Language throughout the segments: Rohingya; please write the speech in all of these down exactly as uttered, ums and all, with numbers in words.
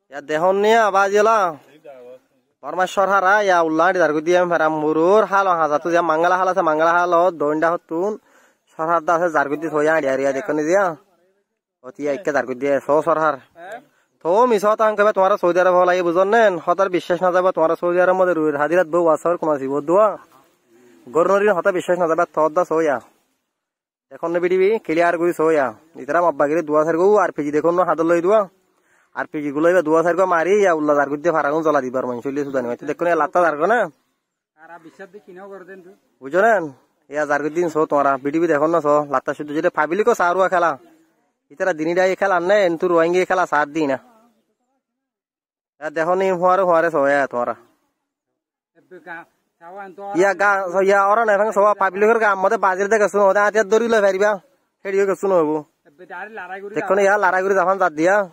Yá dehón niya bázi óla. Bormar córhar yá ulla áñçi zargói diyé, Feramburur hálot hañsatú ziyán Mangala hál asé, Mangala hálot doóinda hottún córhar dá asé, zargói diyé, soóiya áñçi ar yá dekkóni ziyá. Óti yá ikká zargói diyé, soó córhar. Toóu misá hotá hoóñka bá tuáñra Soudi Arob óla yé buzón né, hotár biccác nozaibá tuáñra Soudi Arob modé ruir hadirat bóu asé, hoór kunasibót duwa. Górnorin hotá biccác nozaibá, toóu dá soóiya. Dekón né bidhibi, kiliyar gorí soóiya. Itará Mog bagiré duwá sairgúa, arpiji dekón né hañdót loi duwá. Arpiji gulóiba duwá sairgúa mari, yá ulla zargói diyé, faragún zola dibar maincór loi sudani maitté. Dekón né yá lattá zargói né. Buijjó né? Yá zargói din soó tuáñra, bidhibi dekón né soó, lattá cúddu zedé pablikó saárua kéla. Itará dini dháiye kéla né, entú Ruáingga kéla saár dina. Yá dehón né, fuáñre fuáñre soó yá tuáñra. Yá ga, yá óra nai fang soó, pablikor gaar modé bazir de kessú noóde, áñtiyar dóri loi faribá. Héçiyó kessú noóibo. Dekkó né yá, larái gorí zafán zar diya.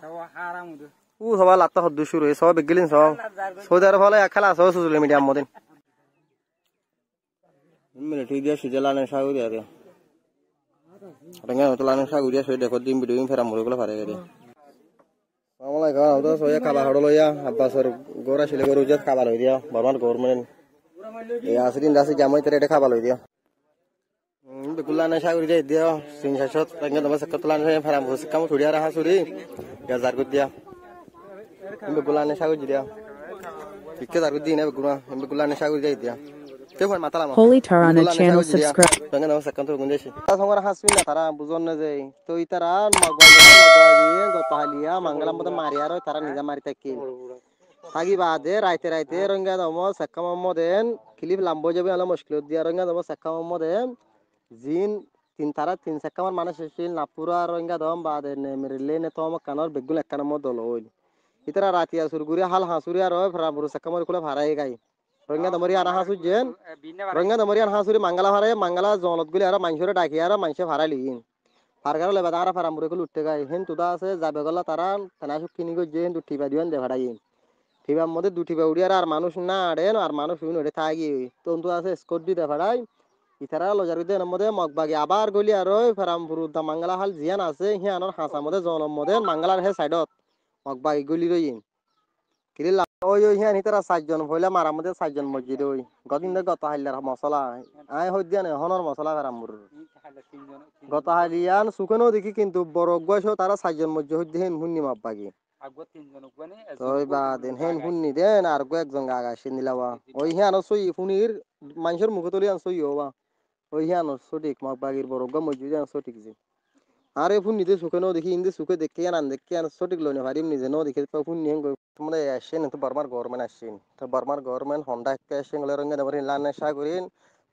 Ú soó lattá hoddúr cúru, soó beggílin soó. Soódi Arob óla yá kéla soó, social media modé. Militari diya sidé lane sagori are. Rohingya hoto lane sagori are, dekó din bidhibi Feramburur gula fare gede. Assalamu alaikum, añára soóiya kaba hoçé loiya, Abbasor gór accíl, gór uzzat kaba loi diya, Bormar government. E asé din dase jamai tere ete kaba loi diya. Hmm, beggún lane sagori diya, tin sair cót, Rohingya doma sekka lane sagori, Feramburur sekka mo tuçi are hañsuri, ya zargói diya. Beggún lane sagori diya. Ikká zargói diya, beggún, beggún lane sagori diya. Te fuain matala mo. Holy Tarana channel subscribe. Rohingya doma sekka tuçi gundesi. Asongora hañsuri na tara, buzón né ze. Toi tará Mog bagi, Mog bagi, goto haliya, Mangalar modé mari aró tará niza mari tákil. Táki baade, raite raite, Rohingya domor sekka Muhammod en, kilif lamba ói zaibo, iyán loi muckilot diya, Rohingya domor sekka Muhammod en, zin, tin tará, tin sekka Muhammod manúic accíl, Napura Rohingya dom baade, ne Merilé, ne Tomok kanor, beggún ekkán modé dol óil. Ítara ratiya sur gorí, hál hañsuri aró, Feramburur sekka Muhammod kule farai gai. Rohingya domor yían hañsujjé, Rohingya domor yían hañsuri Mangala farai, Mangala zonot guli aró maincóre dhaki aró maincé farai loiyé. Fargara loi baade añára Feramburur kule uiththé gai. Héntu dá asé, zaiba golla tará tena cúk kini goijjé, héntu thiba duwán de fedhaiyé. Thibar modé du thiba uçí aró ar manúic no añçe, ar manúic uin uçí táki. Tóu héntu asé, eskort di de fedhai. Itará loi zar goiddé enor modé Mog bagi abar guli aró Feramburur dá Mangala hál ziyán asé, híanor hañsa modé, zonor modé, Mangalar hé saidot Mog bagi guli roiyé. Kililla ói, ói, híyan hítara sair zon foila marar modé sair zon moijjé de ói. Godin de goto haillar mosola. Aññí hoiddé yían ehónor mosola Feramburur. Goto hail yían suke no dekí, kintu boro uggúa cóo tará sair zon moijjé hoiddé hén fúnni Mog bagi. Toi baade hén fúnni de, ar uggúa ekzon gaga accíl endilla wa. Ói híyanor sóiyi fúnir, maincór mukót óile yían sóiyi óiba. Ói híyan sóthik, Mog bagir boro uggúa moijjé de yían sóthik ze. Añáre fúnni de suke no dekí, inde suke dekké yían, an dekké yían sóthik loi no farim, nize no dekí, to fúnni héngori. Tumare accín, to Bormar government accín. To Bormar government honda ekka accín, óile Rohingya domor hín lane sagori,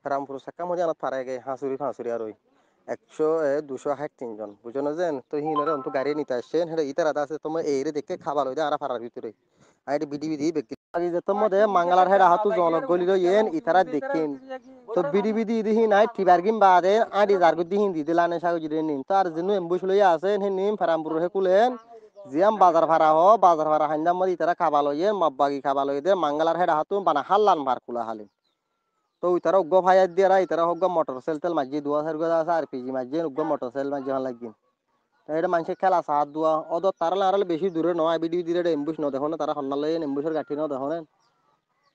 Feramburur sekka modé yíanot farai gai, hañsuri fañsuri aró. Ekcó, e, ducó háit tin zon. Buzó no zen, to híinore ontu gari nite accín, héçe ítara dá asé, to mo eire dekké kaba loi de, añára farar bútore. Aññí bidhi bidhi bekkí. Agi zettór modé Mangalar héçe hátu zonot goli roiyé, itará dekkín. To bidhi bidhi idi hín aññí thibar gín baade, aññí zar goiddé hín didi lane sagori nin. To ar zinú embush loiya asé, hín nin Feramburur hé kulen. Ziyán bazar fara ho, bazar fara haindá modé itará kaba loiyé, Mog bagi kaba loiyé de, Mangalar héçe hátu bana hállan far kula hálin. To itará uggúa fáiyar diyará, itará uggúa motor sel tel maijjé, duwá sairgúa asé, ar pi ji maijjé, uggúa motor sel maijjé hon laiggín. To eçé maincé kéla saá duwá, ódor tará loi añára loi bicí duré noó, aññí bidhiyo diyaré eçé embush no dehóne, tará honnán loi embushor gaththí no dehóne.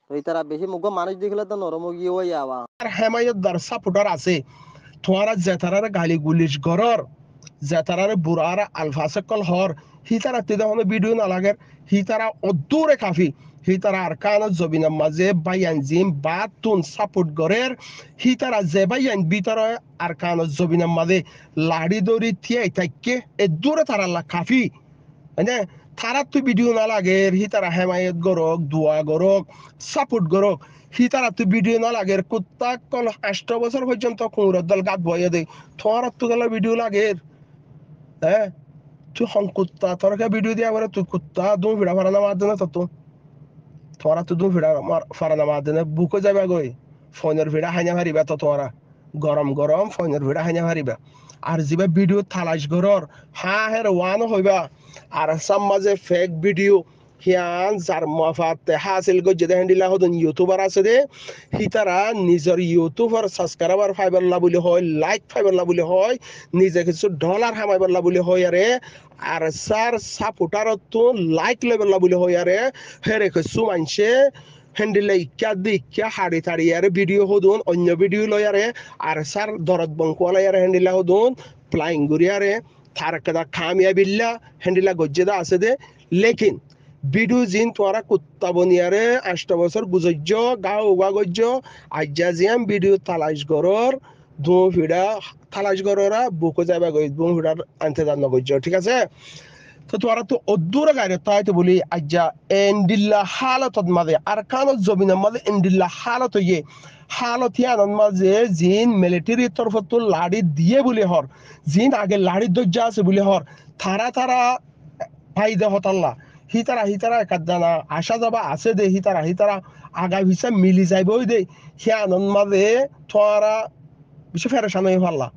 To itará bicí uggúa manúic dekíle to norom ói giyé ói abar. Ar hémayotdar, sapotár asé, tuáñra ze taráre gali gulic gorór, ze taráre bura ar alfaz ókkol hoór, hítarattú de honó bidhiyo no lager, hítara oddúre kafí. Hítara Arkanor zobinor mazé báiyain zin báattun sapot gorér, hítara ze báiyain bítore Arkanor zobinor mazé laçí dóri tíyai táikke, eddúre taralla kafí. Ene, taráttu bidhiyo no lager, hítara hémayot gorók, dua gorók, sapot gorók. Hítarattú bidhiyo no lager, kuttá ókkol ancto bosór foijjonto kuñror dol gát boiyé de. Tuáñrattú kiyólla bidhiyo lager? Hé? Tui hon kutta, toré kiyá bidhiyo diya foré, tui kutta dúñ fiçá fara no maadde né tottú? Tuáñrattú dúñ fiçá mar-, fara no maadde né, buk ói zaiba goi. Foinor fiçá hái no faribá to tuáñra. Gorom gorom foinor fiçá hái no faribá. Ar zibá bidhiyo talac gorór, háñher wano hoibá. Ar sám mazé fek bidhiyo, Híyan zar mofatte hásil goijjé dé héndilla hodún youtubar asé dé, hítara nizor youtubor subscriber faibolla buli hoói, like faibolla buli hoói, nize kessú dholar hamaibolla buli hoói aré, ARSAr sapotarottú like loibolla buli hoói aré, hére kessú maincé héndilla ikká dé ikká haçi taçi aré bidiyó hodún, oinno bidiyó loi aré, ARSAr dorot bonkuwalai aré héndilla hodún, plaing gorí aré, tar ekkán kamiyabilla héndilla goijjé dé asé dé, lékin bidiyó ziín tuáñra kutta boniyaré añctho bosór guzoijjó, gá uwá goijjó, aijja ziyán bidiyó talac gorór, duñfiçá talac goróra, bukó zaibagói duñfiçár intezar nogoijjó, thík asé? Tó tuáñrattú oddúra gairot táito buli aijja endilla hálotot mazé, Arkanor zobinor mazé endilla hálot óiye, hálot híyanor mazé ziín milithérir torfottú laçí diyé buli hoór, ziín age laçí dóijja asé buli hoór, tará tará faide hotálla. Hítara hítara ekkán dana acá zaba asé dé, hítara hítara aga fisá mili zaibói dé, híyanor mazé tuáñra bicí ferecan ói falla.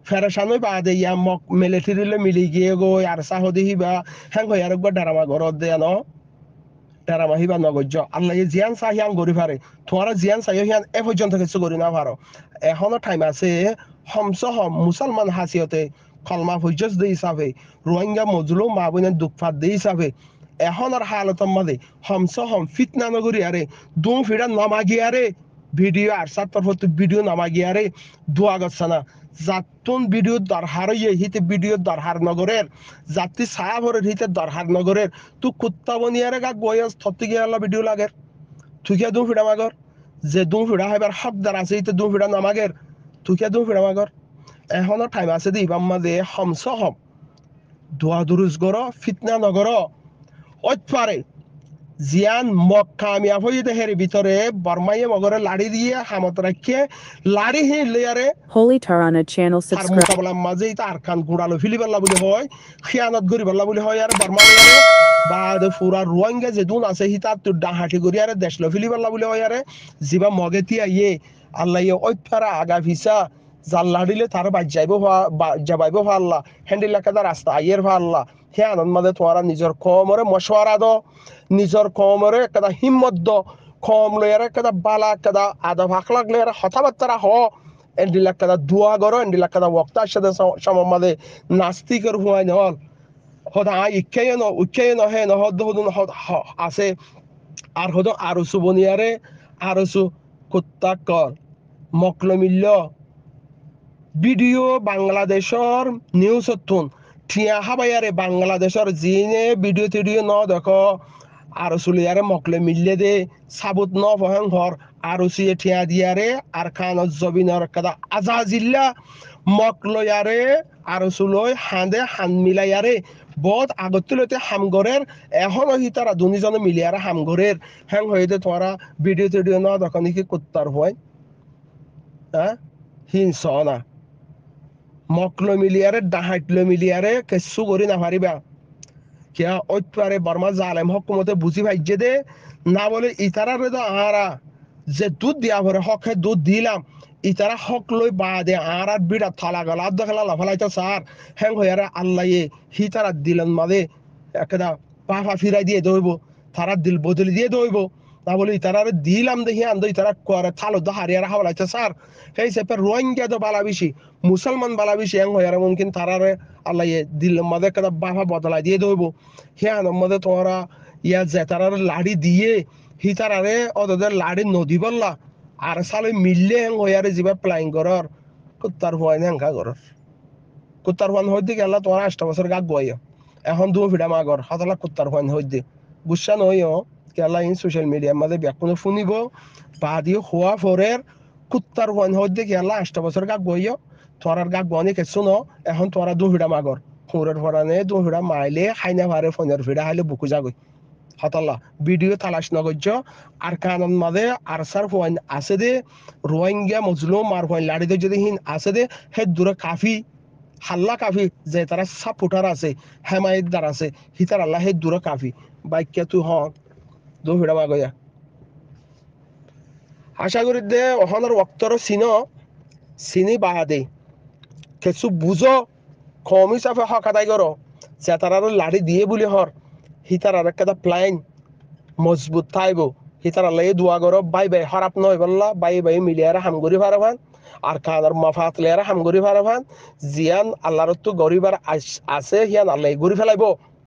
Ferecan ói baade yá Mok milithéri loi mili giyé goi, ARSA hoó dé híba, héng hoiyaré uggúa dharama goródde yá no. Dharama híba nogoijjó. Allaye ziyán saá híyan gorí fare. Tuáñra ziyán saiyó híyan é foijjonto kessú gorí nofaró. Ehóno thaim asé, hom só hom musolman hasiyote kolma foijjós dé hísafe, Ruáinga mozlúm maa bóine duk fat dé hísafe, ehónor hálotor mazé hom só hom fítna nogorí aré, duñfiçá nomagiyaré, bidiyó ARSAr torfottú bidiyó nomagiyaré, dua gossá na. Zattún bidiyó dorhar óiye, híte bidiyó dorhar nogorér, zattí saá forer, híte dorhar nogorér, Tui kutta boniyaré gá guwáiyos, tottú kiyólla bidiyó lager? Tui kiyá duñfiçá magor? Ze duñfiçá háibar hókdar asé, íte duñfiçá nomager. Tui kiyá duñfiçá magor? Ehóno thaim asé dé, ibár mazé hom só hom dua durus goró, fitna nogoró. Óit fare, ziyán Mok kamiyab óiye dé, hér bútore Bormáye Mogoré laçí diyé, hamot raikké, laçí híin loiyaré Holy Tarana channel tar subscribe. Mukabelar mazé íta Arkan guñça loi félaibolla buli hoói, híyanot goríbolla buli hoói, ar Bormá loiyaré, baade fura Ruáinga zedún asé, hítattú dhahañthi goríyaré dec loi félaibolla buli hoói, ar zibá Mogé tíaiyé, Allaye óit fare aga fisá, zar laçí loi tará baijjaibó fa-, ba-, jabaibó falla, héndilla ekkán rasta aiyér falla, híyanot mazé tuáñra nizor koumoré mocuwara do, nizor koumoré ekkán hímmot do, koum loiyaré ekkán bála, ekkán adob aklak loiyaré hotábattara hoó, endilla ekkán dua goró, endilla ekkán wokto aiccé dé so-, somot mazé nastíkor fuain ókkol. Hoó dé aññí ikká yó no, uikká yó no, hé no, hoó dé hodún ho-, ho-, asé. Ar hoó dé arosu boniyaré, arosu kutta ókkol. Mok loi milló. Bidiyó Bangladecór niusottún. Thiañ hábaiyaré Bangladecór ziíne bidiyó tidiyó no dekó. Arosu loiyaré Mok loi millé dé sábut no fohéng hoór. Arosuye thiañ diyaré Arkanor zobinor ekkán azazilla Mok loiyaré arosu loi hañdé hañ milaiyaré. Boóut agottú loite ham gorér. Ehóno hítara duní zone miliyaré ham gorér. Héng hoiyé dé tuáñra bidiyó tidiyó no dekó néki kuttar fuain? Há? Híin soóna. Mok loi miliyaré, dhahañth loi miliyaré kessú gorí nofaríba. Kiyá óit fare Bormá zalem hókumote buzí faijjé dé, ná bóle itaráre dé añára ze dud diya fore hók hé dud dilam, itará hók loi baade añárár bíça tola gola dókela lofélaito saár, héng hoiyaré Allaye hítarar dilor mazé ekkán báfa firai diyé dé óibo. Tarár dil bodoli diyé dé óibo. Ná bóle itaráre dilam dé híyan dé itará kuare tálot dé hariyaré hábalaito saár. Hé hísafe Ruáinga dé bála beci, Musolman bála beci, héng hoiyaré mumkin taráre Allaye dilor mazé ekkán báfa bodolai diyé dé óibo. Híyanor mazé tuáñra yá ze taráre laçí diyé, hítararé ódode laçí nodibólla, ARSA loi millé héng hoiyaré zibá plain gorór, kuttar fuain héngka gorór. Kuttar fuain hoóidde kiyólla tuáñra añctho bosór gá guaiyó. Ehón duñfiçá magor, hotálla kuttar fuain hoóidde. Guccá noóiyo, kiyólla iín social mediar mazé bekkúne fúnibo, baade huá forer, kuttar fuain hoóidde kiyólla añctho bosór gá guaiyó, tuáñrar gá guaní kessú noó, ehón tuáñra duñfiçá magor. Kuñror forane duñfiçá maile hái nofaré, foinor fiçá háile bukú zagói. Hotálla, bidiyó talac nogoijjó, Arkanor mazé ARSAr fuain asé dé, Ruáinga mozlúmar fuain laçí dóijje dé híin asé dé, hédduré kafí, halla kafí, ze tará saputhar asé, hémayotdar asé, hítaralla hédduré kafí. Báikka tui hoón, duñfiçá magoiya. Acá gorí dé ehónor woktoré sinó, siní baade kessú buzó, koum hísafe hók adai goró, ze taráre laçí diyé buli hoór, hítarar ekkán plan mozbut táibo. Hítarallá dua goró, bái bái hóraf no óibolla, bái bái miliyaré ham gorí faro fán, Arkanor mofat loiyaré ham gorí faro fán, ziyán Allar ottú goríbar as-, asé, híyan Allaye gorí félaibo.